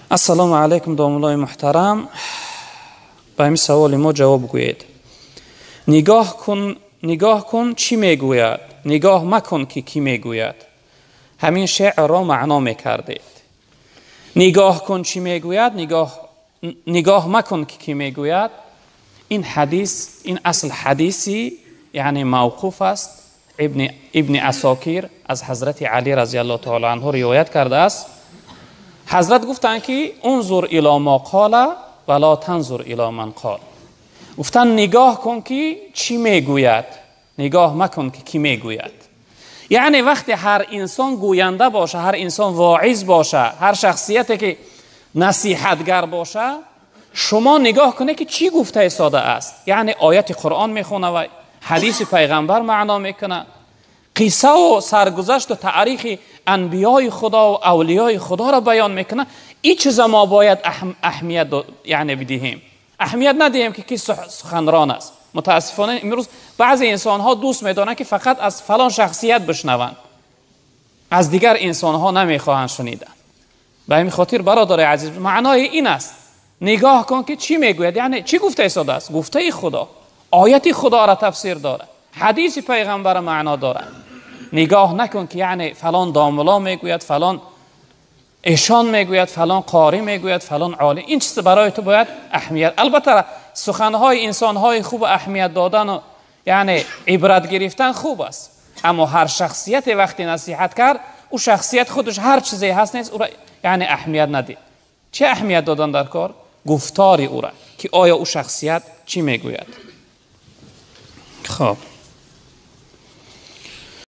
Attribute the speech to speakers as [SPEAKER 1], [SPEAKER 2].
[SPEAKER 1] Ассалому алайкум, домуллои муҳтарам, ба ҳамин саволи мо ҷавоб гӯед. Нигоҳ кун, нигоҳ кун, чӣ мегӯяд, нигоҳ макун, ки кӣ мегӯяд. Ҳамин шеърро маъно мекардед. Нигоҳ кун, чӣ мегӯяд, нигоҳ макун, ки кӣ мегӯяд. Ин ҳадис, ин асл ҳадиси яъне мавқуф аст. Ибни Асокир аз ҳазрати Алӣ разияллоҳу таоло анҳу ривоят кардааст. Ҳазрат гуфтанд, ки унзур ило мо қола ва ло танзур ило ман қол. Гуфтанд, нигоҳ кун, ки чӣ мегӯяд, нигоҳ макун, ки кӣ мегӯяд. Яъне вақте ҳар инсон гӯянда боша, ҳар инсон воиз боша, ҳар шахсияте ки насиҳатгар боша, шумо нигоҳ кунед, ки чӣ гуфта истодааст. Яъне ояти Қуръон мехона ва ҳадиси пайғамбар маъно мекунад, қиссаву саргузашту таърихи анбиёи Худо ва авлиёи Худоро баён мекунад. Ин чиза мо бояд аҳамият яъне бидиҳем, аҳамият надиҳем, ки ки суханрон аст. Мутаассифона, имрӯз баъзе инсонҳо дӯст медоранд, ки фақат аз фалон шахсият бишнаванд, аз дигар инсонҳо намехоҳанд шунидан. Ба ҳамин хотир, бародари азиз, маънои ин аст: нигоҳ кун, ки чӣ мегӯяд, яъне чӣ гуфта истодааст. Гуфтаи Худо, ояти Худоро тафсир дорад, ҳадиси пайғамбара маъно дорад. Нигоҳ накун, ки яъне фалон домуло мегӯяд, фалон эшон мегӯяд, фалон қорӣ мегӯяд, фалон олим. Ин чиз барои ту бояд аҳамият. Албатта, суханҳои инсонҳои хуб аҳамият додану яъне ибрат гирифтан хуб аст, аммо ҳар шахсияте вақте насиҳат кард, ӯ шахсият худаш ҳар чизе ҳаст нест, ӯро яъне аҳамият надид. Чӣ аҳамият додан дар кор? Гуфтори ӯра, ки оё ӯ шахсият чӣ мегӯяд. Хоб.